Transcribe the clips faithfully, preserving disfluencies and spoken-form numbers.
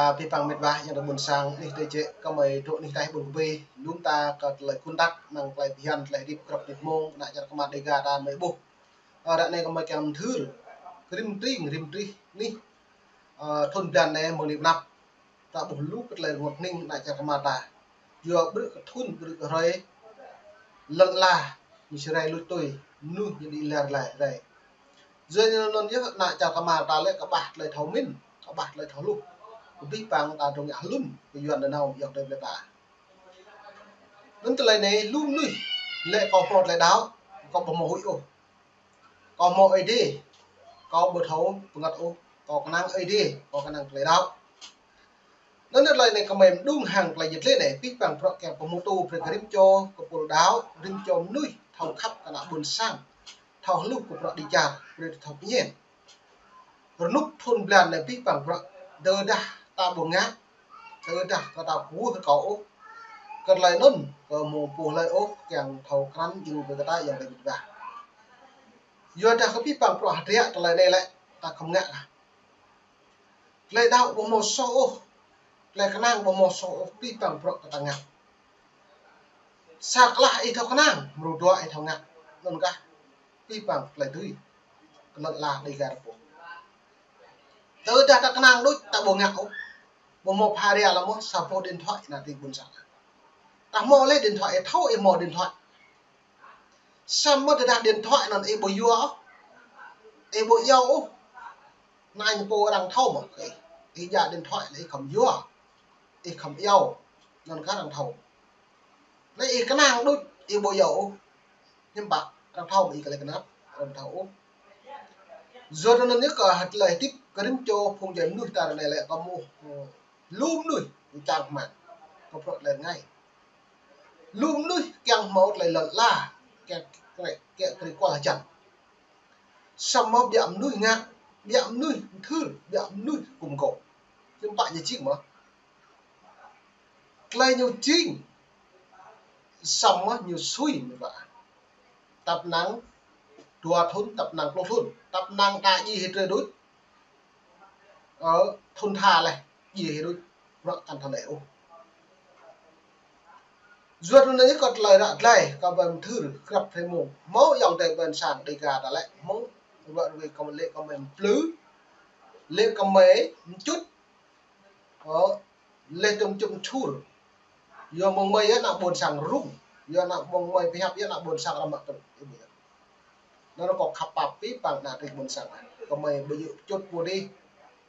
Abih bang met wa ayŏng adơi ƀuôn sang, anih tơčĕ kơmơi dŏ anih ataih ƀôn kơbê, lŏm ta kơ tơlơi kơnang, năng tơlơi phiăn, tơlơi hơdip grăp anih mông, ană čar kơmar Dêga ta mơi ƀuh. Ơ, ră anai kơmơi kiăng mơthưr, rĭm tring, rĭm trih anih, ơ, thun blan anai mơ̆ng anai pơ anăp. Ta ƀuh lu kơ tơlơi rơngot hning ană čar kơmar ta. Yua ƀrư̆ kơ thun, ƀrư̆ kơ hrơi, lŏn ala ñu sơrai luč tui, mơnuih ñu đĭ lar rai rai. Yua anŭn yơh ană čar kơmar ta lĕ kơƀah tơlơi thâo mĭn, kơƀah tơlơi thâo hluh. Abih bang ta dŏ ngă hlŭn kơ Yuan nanao ayŏng adơi plơi pla. Anŭn tơlơi anai lu mơnuih lĕ kâo hmâo tơlơi đaŏ, kâo ƀu hmâo huĭ ôh. Kâo hmâo Ơi Adai, kâo ƀu thâo pơngăt ôh, kâo kơnang Ơi Adai, kâo kơnang tơlơi đaŏ. Anŭn tơlơi anai kơmơi mơđung hăng tơlơi jơt lĕ anai, abih bang bruă kiăng pơhmutu brơi kơ rĭm čô kơ pô đaŏ, rĭm čô mơnuih thâo khăp kơ ană ƀuôn sang, thâo hluh kơ bruă dêh čar, brơi thâo pơñen. Rơnŭk thun blan anai abih bang bruă, tơdah ta ƀu ngă, tơdah kơ ta ƀu rơkâo ôh, kơ tơlơi anŭn kơ hmâo pô hlơi ôh kiăng thâo krăn djru brơi kơ ta ayŏng adơi met wa. Yua dah kơ abih bang bruă hơdră tơlơi anai lĕ ta khŏm ngă kah. Tơlơi đaŏ ƀu hmâo soh ôh, tơlơi kơnang ƀu hmâo soh ôh, abih bang bruă kơ ta ngă. Sa klah ih thâo kơnang, mrô dua ih thâo ngă. Anŭn kah abih bang tơlơi dưi kơ lŏn ala Dêga ta pô. Tơdah ta kơnang đôč ta ƀu ngă ôh, ƀu hmâo pha ria lăm ôh, sa boh điện thoại ană tring ƀuôn sang. Ta hmâo lĕ điện thoại, ih thâo ih hmâo điện thoại. Samơ̆ tơdah điện thoại anŭn ih ƀu yua ôh, ih ƀu iâu ôh, anai ñu pô arăng thâo mơ̆ kơ ih. Ih djă điện thoại lĕ ih khŏm yua, ih khŏm iâu, anŭn kah arăng thâo. Anai ih kơnang đôč ih ƀu iâu ôh, hiư̆m pă arăng thâo mơ̆ ih kơ lĕ kơnăp, arăng thâo ôh. Yua anŭn yơh kơ hơdră tơlơi hơdip kơ rĭm čô phung djuai mơnuih ta ră anai lĕ kơ hmâo, ơ, lu mơnuih čang rơmang kơ bruă tơlơi rơngai. Lu mơnuih kiăng hmâo tơlơi lŏn ala, kiăng, kiăng, kiăng kơri kual hơjăn. Samơ̆ biă mơnuih ngă, biă mơnuih mơthưr, biă mơnuih gum gôp. Hiư̆m pă ñu jing mơ̆? Tơlơi ñu jing, samơ̆ ñu sui met wa. Tăp năng dua thun, tăp năng pluh thun, tăp năng ta djai hĭ drơi đôč. Ơ, thun tha leh, djai hĭ đôč, bruă kăn thâo lĕ ôh. Yua anŭn yơh kơ tơlơi ră glai, kơ ƀing mơthưr grăp hrơi mông. Hmâo ayŏng adơi ƀuôn sang Dêga ta lĕ, hmâo ruă ruai kơ lĕ kơ mơi mplư, lĕ kơ mơi mčŭt. Ơ, lĕ tơm čŭm čur. Yua mơ̆ng mơi yơh ană ƀuôn sang rŭng. Yua ană mơ̆ng mơi pơhiăp yơh ană ƀuôn sang răm mă tŭ. Anŭn kâo khăp pap abih bang ană tring ƀuôn sang. Kơ mơi ƀu djơ̆ čŭt pô dih,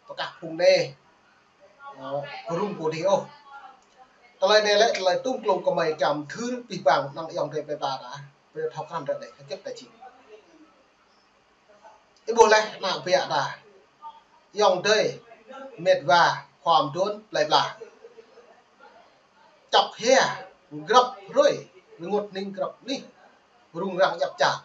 pơkah phung anai, ơ, rŭng pô dih ôh. Tơlơi anai lĕ tơlơi tŭm klŭng kơ mơi kiăng mơthưr abih bang ană ayŏng adơi plơi pla ta. Brơi thâo krăn ră anai, hơget ta jing. Ih ƀuh leh ană biă ta. Ayŏng adơi, met wa, khua mơduôn, plơi pla. Čŏk hia, grăp hrơi, rơngot hning grăp anih, rŭng răng djăp čar.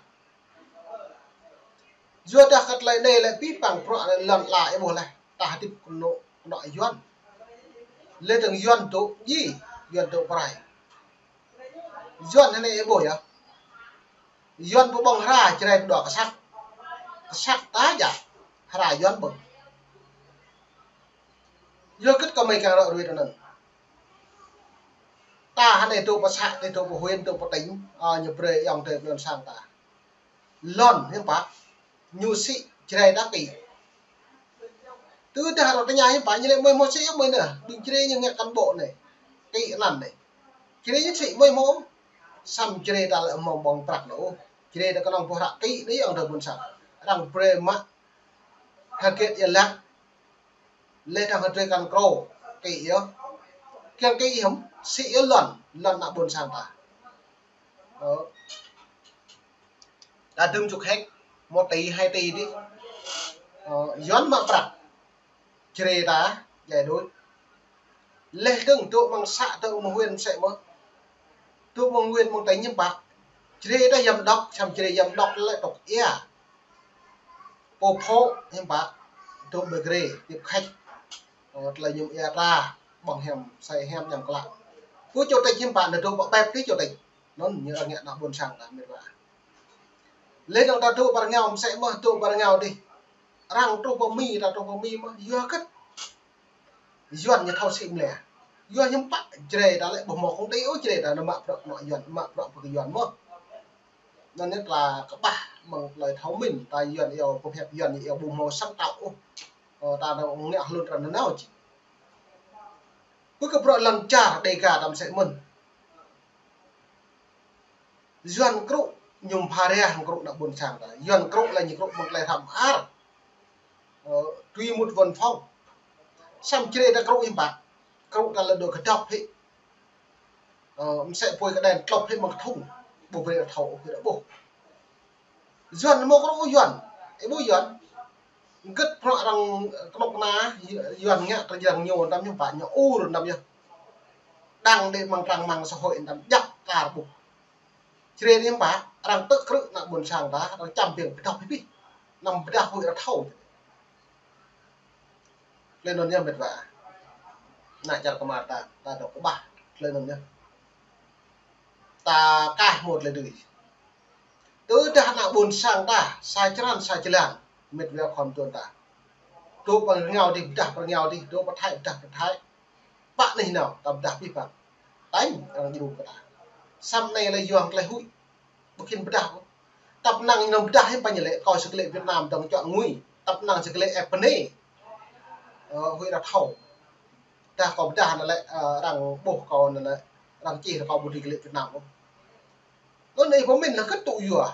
Yua dah kơ tơlơi anai lĕ abih bang bruă lŏn ala ih ƀuh leh, ta hơdip kơnŏ, kơnŏ Yuan. Lĕ dơ̆ng Yuan dŏ djai, Yuan dŏ pơrai. Yuan anai ih ƀuh yơh. Yuan pơƀơ̆ng hra Jrai pơđuaĭ kơsăk. Kơsăk ta djă hra Yuan ƀơ̆ng. Yua hơget kơ mơi kiăng ră ruai tui anŭn. Ta hơnai dŏ pơ să, dŏ pơ huyện, dŏ pơ tỉnh, ơ, ñu brơi ayŏng adơi ƀuôn sang ta. Lŏn hiư̆m pă, ñu sĭ Jrai ta kĭ. Tơdah arăng tơña hiư̆m pă ñu lĕ mơi hmâo sĭ yơh mơi anai, ƀing Jrai ñu ngă cán bộ anai. Kĭ anăn anai. Jrai ñu sĭ mơi hmâo. Samơ̆ Jrai ta lĕ hmâo ƀơ̆ng prăk anŭn ôh. Jrai ta kơnơ̆ng boh hră kĭ anai ayŏng adơi ƀuôn sang. Arăng brơi mă hơget ia lăk. Lĕ dơ̆ng hơdrơi kăn krô kĭ yơh. Kiăng kĭ hiư̆m, sĭ yơh lŏn, lŏn ană ƀuôn sang ta. Ơ. Ta dŭm čuk héc, một tỷ, hai tỷ dih. Ơ, Yuan mă prăk. Jrai ta, djai đôč. Lĕ dơ̆ng dŏ mơ̆ng să, dŏ mơ̆ng huyện mơsĕ mơ̆n. Dŏ mơ̆ng huyện mơ̆ng tỉnh hiư̆m pă. Jrai ta giám đốc, samơ̆ Jrai giám đốc lĕ tŏk ia. Pô phŏ hiư̆m pă, dŏ ƀơi Jrai, tiếp khách. Ơ, tơlơi mơñum ia ta, ƀơ̆ng hiam, sai hiam, ñăm klă. Pô chủ tịch hiư̆m pă, nao dŏ pơ bếp dih chủ tịch. Anŭn ñu arăng ngă ană ƀuôn sang ta met wa. Lĕ dơ̆ng ta dŏ pơ rơngiao mơsĕ mơ̆n, dŏ pơ rơngiao dih. Arăng truh pơ Mi, ta truh pơ Mi mơ̆n, yua hơget. Yuan ñu thâo sĭ mlĕ. Yuan hiư̆m pă Jrai ta lĕ ƀu hmâo công ty ôh, Jrai ta nao mă bruă kơ anŏ Yuan, mă bruă kơ Yuan mơ̆n. Anŭn yơh ta kơƀah mơ̆ng tơlơi thâo mĭn, ta Yuan iâu pơhiăp Yuan iâu ƀu hmâo sáng tạo ôh. Ơ, ta nao ngă hlŭn ta nao nao či. Pơ kơ bruă lŏn čar Dega ta mơsĕ mơ̆n. Yuan krŭ ñu pha rai hăng krŭ ană ƀôn sang ta. Yuan krŭ lĕ ñu krŭ mơ̆ng tơlơi hrăm ar. Ơ, tui mŭt văn phòng. Samơ̆ Jrai ta krŭ hiư̆m pă. Krŭ ta lĕ dŏ kơdŏp hĭ. Ơ, mơsĕ apui kơđen tlŏp hĭ mơ̆ng kơthŭng. Ƀu brơi thâo ôh kơ đa ƀuh. Yuan hmâo krŭ Yuan. Ih ƀuh Yuan. Gĭt bruă arăng kơnuk kơna Yuan ngă tơjrăng ñu, tăm ñu pă ñu ur, tăm ñu. Đang đe mơ̆ng trang mạng xã hội, tăm djăp kar ƀuh. Jrai hiư̆m pă, arăng tŭ krŭ ană ƀôn sang ta, arăng čăm ƀing pơdŏp hĭ pih. Anăm pơdah huĭ arăng thâo. Tơlơi anŭn yơh met wa. Ană čar kơmar ta, ta dŏ kơƀah. Tơlơi anŭn yơh. Ta kah mŭt tơlơi dưi. Tơdah ană ƀôn sang ta, sa črăn, sa jơlan, met wa khŏm tuan ta. Dŏ pơ rơngiao dih, pơdah pơ rơngiao dih, dŏ pơ Thái, pơdah pơ Thái. Pă anih nao, ta pơdah pih păng. Tañ, arăng djru kơ ta. Samơ̆ anai lĕ yua hăng tơlơi huĭ. Ƀu khĭn pơdah ôh. Tăp năng ñu pơdah hiư̆m pă ñu lĕ, kâo sa kơlĕ Việt Nam dŏng čuă ngui. Tăp năng sa kơlĕ ĕp pơnê. Ơ, huĭ arăng thâo. Tơdah kâo pơdah anŭn lĕ, ơ, arăng ƀuh kâo anŭn lĕ, arăng čih kâo ƀu dưi kơlĕ Việt Nam ôh. Anŭn ih pơmĭn lĕ kơ tŭ yua.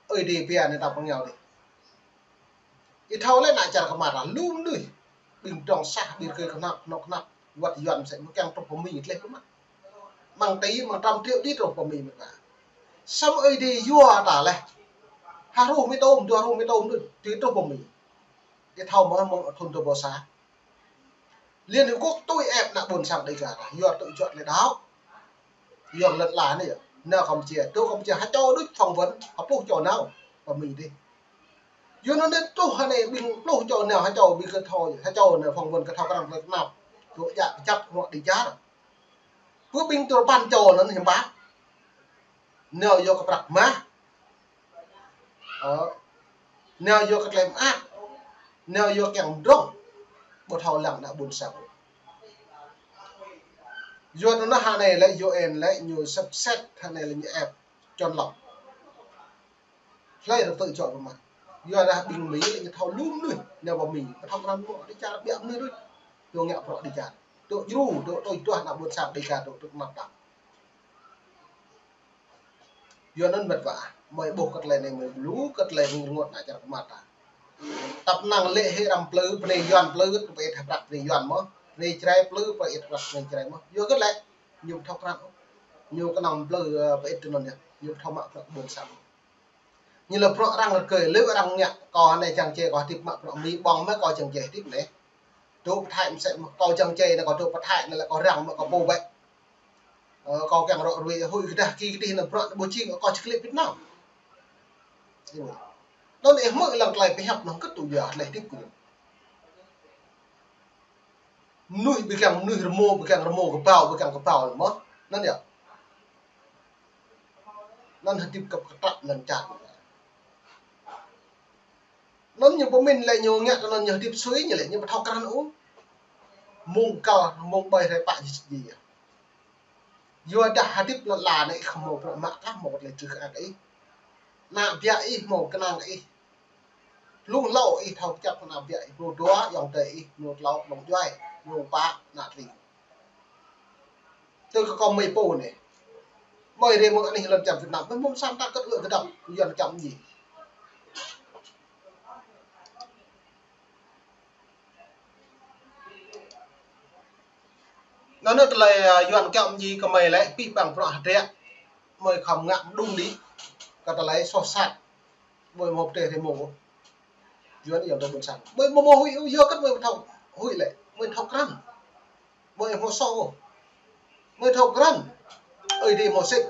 Ơi Adai pia anai ta pơrơngiao dih. Ih thâo lĕ ană čar kơmar ta lu mơnuih. Ƀing dŏng sah, ƀing rơkơi kơnăp, kơnăp, kơnăp. Wăt Yuan mơsĕ mơ̆n kiăng truh pơ Mi tleh pơmă. Mơ̆ng tơ, mơ̆ng trăm triệu dih truh pơ Mi mơ̆n ta. Samơ̆ Ơi Adai yua ta lĕ. Hruh Mi tôm, dua hruh Mi tôm dih, dih truh pơ Mi. Ih thâo mơ̆ mơ̆ng thŭn dua ƀâo sa. Liên Hiệp Quốc tui ĕp ană ƀôn sang Dega ta, yua tŭ juă tơlơi đaŏ. Yua lŏn ala anai yơh. Nao Campuchia, dŏ Campuchia, ha čô đôč phỏng vấn, ha pluh čô nao pơ Mi dih. Yua anŭn truh hơnai ƀing pluh čô nao, ha čô ƀing kơ thâo, ha čô nao phỏng vấn kơ thâo krăn tơlơi tơnap. Dŏ djă kơjăp kơnuk đĭ čar. Pơ ƀing tơpăn čô anŭn hiư̆m pă. Nao yua kơ prăk mah. Ơ. Nao yua kơ tơlơi mơak. Nao yua kiăng mdrŏng. Ƀu thâo lăng ană ƀôn sang. Yua anŭn hơnai lĕ U N lĕ ñu sĕt sĕt hơnai lĕ ñu ĕp čŏn lŏng. Hlơi arăng tŭ juă pơmă. Yua dah ƀing Mi lĕ ñu thâo lu mơnuih nao pơ Mi. Ƀu thâo krăn mơ̆ đĭ čar biă mơnuih đôč. Dŏ ngă bruă đĭ čar. Dŏ djru, dŏ tui duah ană ƀôn sang Dega dŏ tŭ kơnăp ta. Yua anŭn met wa, mơi ƀuh kơ tơlơi anai mơi lu, kơ tơlơi ring rơngot ană čar kơmar ta. Tăp năng lĕ hĭ răm plư, bơnai Yuan plư, tŭ pơit hơprăk bơnai Yuan mơ̆n, bơnai Jrai plư, pơit hơprăk bơnai Jrai mơ̆n. Yua kơ lĕ, ñu ƀu thâo krăn. Ñu kơnơ̆ng plư, ơ, pơit tui anŭn yơh, ñu ƀu thâo mă bruă ƀôn sang. Ñu lĕ bruă arăng rơkơi, lĕ arăng ngă, kâo anai čang čê kâo hơdip mă bruă Mi ƀơ̆ng mơ̆ kâo čang čê hơdip anai. Dŏ pơ Thái mơsĕ mơ̆n, kâo čang čê anai kâo dŏ pơ Thái anai lĕ kâo răng mơ̆ kâo pô wĕ. Ơ, kâo kiăng rŏ ruai, huĭ kơdah ki kơdih anŭn bruă ƀu jing, kâo či kơlĕ Việt Nam. Anŭn ih hmư̆ lăng tơlơi pơhiăp anŭn kơ tŭ yua tơlơi hơdip kơ ñu. Mơnuih ƀu kiăng mơnuih, rơmô ƀu kiăng rơmô, kơbao ƀu kiăng kơbao mơ̆n. Anŭn yơh. Anŭn hơdip kơ pơkơtrăp lŏn čar. Anŭn ñu pơmĭn lĕ ñu ngă tơ anŭn ñu hơdip sui ñu lĕ ñu ƀu thâo krăn ôh. Mơ̆ng kơ, mơ̆ng ƀơi hrơi pă ñu sĭt djai. Yua dah hơdip lŏn ala anai ih hmâo bruă mă kah hmâo tơlơi trưh kơ ih. Ană biă ih hmâo kơnang ih. Blung hlâo ih thâo kơjăp kơ ană biă ih, blung dua ayŏng adơi ih, blung tlâo blung djuai, blung pă ană tring. Tui kơ kâo mơi pô anai. Mơi rai mơ̆ng anih lŏn čar Việt Nam, mơi mơ̆ng sang ta kơt ư̆ kơdŏp, Yuan čăm djai. Anŭn tơlơi, ơ, Yuan kiăng mơñi kơ mơi lĕ, pih păng bruă hơdră. Mơi khŏm ngă mơđung đĭ. Kơ tơlơi soh sat. Mơi hmâo pơtê rơmô. Yuan iâu tơ ƀôn sang. Mơi hmâo huĭ, yua kơ mơi thâo huĭ lĕ. Mơi thâo krăn. Mơi hmâo soh ôh. Mơi thâo krăn. Ơi Adai hmâo sĭt.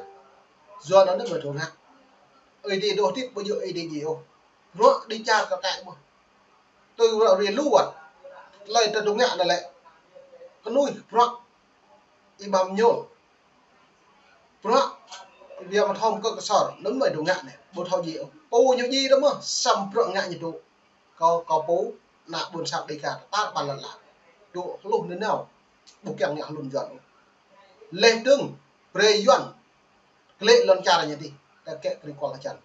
Yua anŭn mơi thâo ngă. Ơi Adai dŏ hơdip ƀu djơ̆ Ơi Adai djai ôh. Bruă đĭ čar kơ kai mơ̆n. Tui bruă ri lu wăt. Tơlơi tơdung ngă anŭn lĕ. Kơnuih bruă. Ih ƀăm ñul. Bruă. Ih biă mă thom kơ kơsor. Anŭn mơi dŏ ngă anai. Ƀu thâo djai ôh. Pô ñu djai đôč mơ̆n. Samơ̆ bruă ngă ñu dŏ. Kâo, kâo pô. Ană ƀôn sang Dega. Tar ƀar lŏn ala. dŏ hluh nanao, ƀu kiăng ngă hlŭn Yuan. Leh dơ̆ng, brơi Yuan klĕ lŏn čar ñu dih, ta kĕ kri kual hơjăn.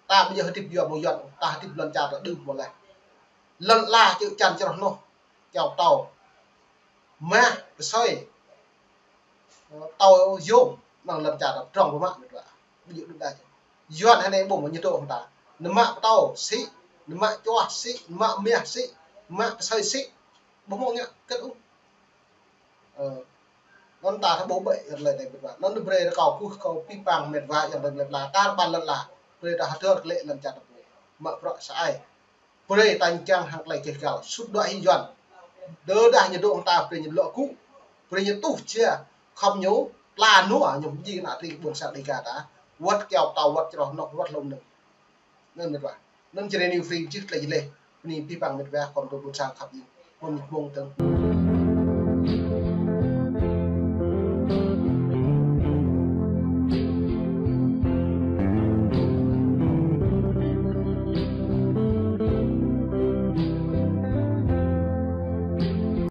Ta ƀu djơ̆ hơdip yua mơ̆ng Yuan, ta hơdip lŏn čar ta đưm mơ̆ leh. Lŏn ala čư̆ čan čroh noh, kiao pơtâo, mah, pơsơi, pơtâo yôm, năng lŏn čar ta pơdrŏng pơmă mĕt wa. Ƀu djơ̆ đŭ đa čơ. Yuan hơnai ƀu mă ñu dŏ hăng ta. Nao mă pơtâo sĭ, nao mă čuah sĭ, nao mă mah sĭ, nao mă pơsơi sĭ. Ƀu mơ̆ ngă kơ̆t ôh. Ơ, anŭn ta thâo ƀu ƀĕ yơh tơlơi anai mĕt wa. Anŭn brơi rơkâo kơkuh kơ abih bang mĕt wa ayŏng adơi plơi pla, tar ƀar lŏn ala. Brơi ta hơdơr klĕ lŏn čar ta pô. Mă bruă sa ai. Brơi ta ñu kiăng hăng tơlơi keh gal. Sut đuaĭ hĭ Yuan. Tơdah ñu dŏ hăng ta brơi ñu lŏ gŭ. Brơi ñu tuh jia. Khŏm ñu pla nua ñu pơjing ană tring ƀôn sang Dêga ta. Wơ̆t kiao pơtâo, wơ̆t čroh noh, wơ̆t hlŏm nơ̆ng. Anŭn mĕt wa. Anŭn Jrai New Free jih tơlơi jơleh. Bơni abih bang mĕt wa khŏm dŏ ƀôn sang khăp jing. Mơ̆n mông tơ̆ng.